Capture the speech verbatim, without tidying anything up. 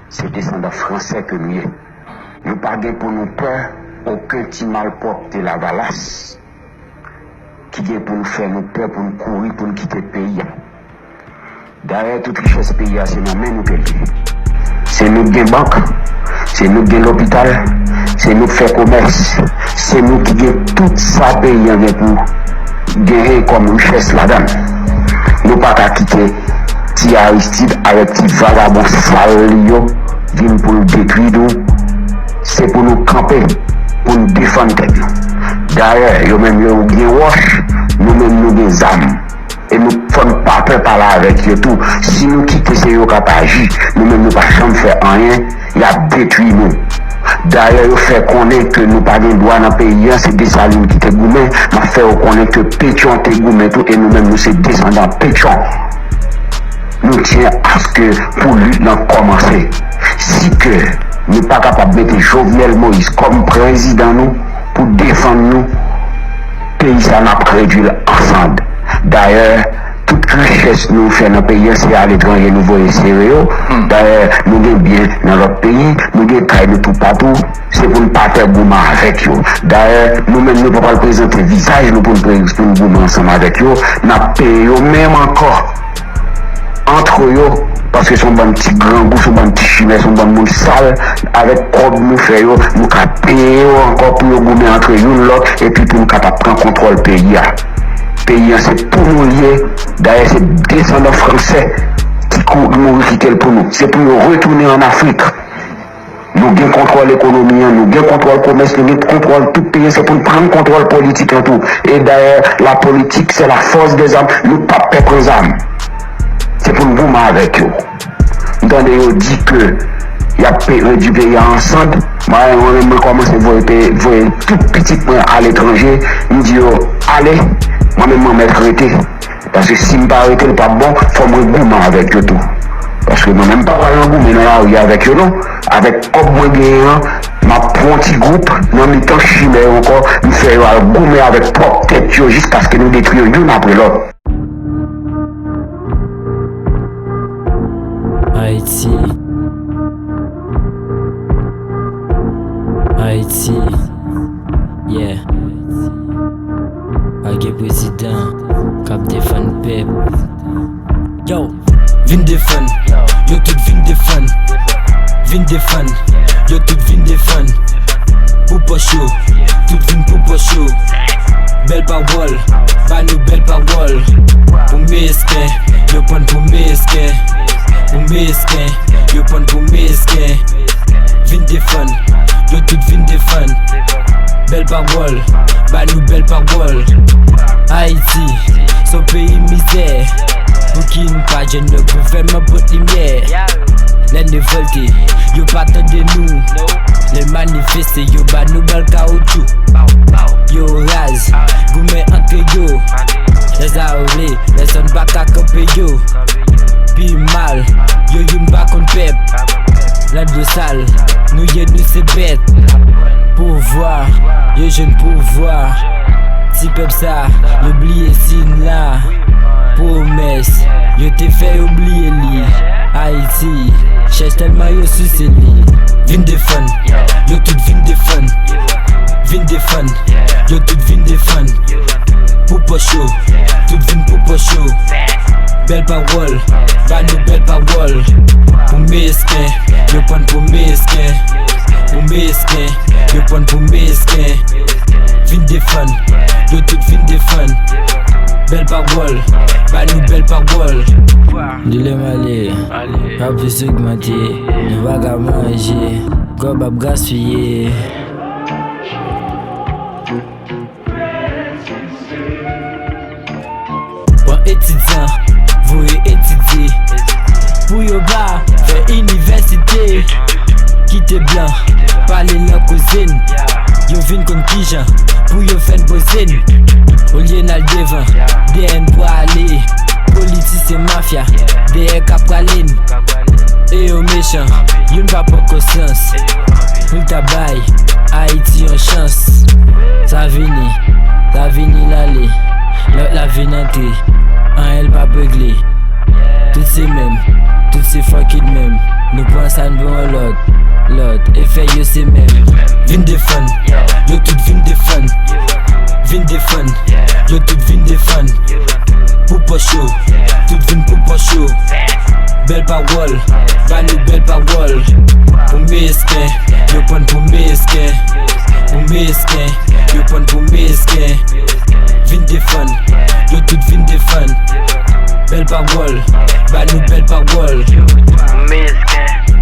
Se desandan fransè ke nou ye. Nou pa gen pou nou pè okenn ti malpwòpte Lavalas ki gen pou nou fè nou pè pou nou kouri, pou nou kite peyi a. Dayè, tout richès peyi a, se nan men nou ke l ye. Se nou k gen bank, se nou k gen lopital, se nou k fè komès, se nou ki gen tout sa peyi a gen pou genyen kòm richès ladan l. Nou pa ka kite ti Aristide avèk ti vagabon sal li yo vin pou l detwi nou. Se pou nou kanpe, pou n defann tèt nou. Dayè, yo menm yo gen wòch, nou menm nou gen zam. E nou fò n pa pè pale avèk yo tou. Si nou kite se yo k ap aji, nou menm nou pa janm fè anyen, y ap detwi nou. Dayè, yo fè konnen ke nou pa gen dwa nan peyi an, se Desalin ki te goumen. M ap fè yo konnen ke Petyon te goumen tou, e nou menm nou se desandan Petyon. Nou tyen aske pou lit lan kòmanse. Si ke nou pa kapab mete Jovenel Moïse kòm prezidan nou pou defann nou, peyi sa n ap redwi l an sann. Dayè, tout richès nou fè nan peyi an, se aletranje nou voye sere yo. Dayè, nou gen byen nan lòt peyi, nou gen kay nou toupatou. Se pou n pa pè goumen avèk yo. Dayè, nou menm nou pa pral prezante vizaj nou pou n pre-, pou n goumen ansanm avèk yo. N ap peye yo menm ankò antre yo, paske se yon bann ti grangou, se yon bann ti chimè, se yon bann moun sal. Avèk kòb nou fè yo, nou ka peye yo ankò pou yo goumen antre youn lòt, epi pou nou kapab pran kontwòl peyi a. Peyi a se pou nou l ye. Dayè, se desandan fransè ki kou-, mouri kite l pou nou. Se pou yo retounen ann Afrik. Nou gen kontwòl ekonomi an, nou gen kontwòl komès, nou gen kontwòl tout peyi an, se pou n pran kontwòl politik lan tou. E dayè, la politique, c'est la force des armes. Nou p ap pè pran zam. Se pou n goumen avèk yo. M tande yo di ke y ap pe-, redwi peyi a an sann. Mwen, mwen menm, mwen kòmanse voye pe-, voye tout pitit mwen aletranje. M di yo, ale, mwen menm, mwen mèt rete. Paske si m pa rete, l p ap bon, fò mwen goumen avèk yo tou. Paske mwen menm, m pa pral nan goumen nan lari avèk yo, non. Avèk kòb mwen genyen an, m ap pran yon ti gwoup nan mitan chimè yo ankò, m fè yo al goumen avèk pwòp tèt yo jiskaske nou detwi yo youn apre lòt. Ayiti. Ayiti. Yeah. Pa gen prezidan k ap defann pèp. Yo, vin defann. Yo tout vin defann. Vin defann. Yo tout vin defann. Pou pòch yo. Tout vin pou pòch yo. Bèl pawòl. Ba nou bèl pawòl. Pou mesken. Yo pran pou mesken. Pou mesken. Yo pran pou mesken. Vin defann. Yo tout vin defann. Bèl pawòl, ba nou bèl pawòl. Ayiti, se yon peyi mizè. Pouki n pa jwenn yon gouvènman pot limyè? Lè n revòlte, yo pa tande nou. Lè n manifeste, yo ba nou bal kawotchou. Yo raz, goumen antre yo. Lè sa yo vle, lè sa n pa ka kanpe yo. Pi mal, yo youn pa konn pèp. Lando sal, nou ye nou se bèt. Pouvwa, yo jwenn pouvwa. Ti pèp sa, yo bliye si n la. Pwomès, yo te fè yo bliye li. Ayiti, chèch tèlman yo sise li. Vin defann, yo tout vin defann. Vin defann, yo tout vin defann. Pou pòch yo, tout vin pou pòch yo. Bèl pawòl, ba nou bèl pawòl. Pou mesken, yo pran pou mesken. Pou mesken, yo pran pou mesken. Vin defann, yo tout vin defann. Bèl pawòl, ba nou bèl pawòl. Dilè m ale, pa plis ogmante, nou pa ka manje, kòb ap gaspiye. Pran etidyan, voye etidye. Pou yo pa fè inivèsite. Kite blan pale nan koze n. Yo vin konn kijan pou yo fè n poze n. Olye n al devan, dèyè n prale. Politisyen mafya, dèyè k ap prale n. E yo mechan, youn pa pran konsyans. Pou l ta bay Ayiti yon chans. Sa vini, sa vini l ale. Lòt la vin antre, anyen l p ap regle. Tout se menm, tout se fucking menm. Nou pran sa n pran yon lòt, lòt, efè yo se menm. Vin defann, yo tout vin defann. Vin defann, yo tout vin defann. Pou pòch yo, tout vin pou pòch yo. Bèl pawòl, ba nou bèl pawòl. Pou mesken, yo pran pou mesken. Pou mesken, yo pran pou mesken. Vin defann, yo tout vin defann. Bèl pawòl, ba nou bèl pawòl. Pou mesken.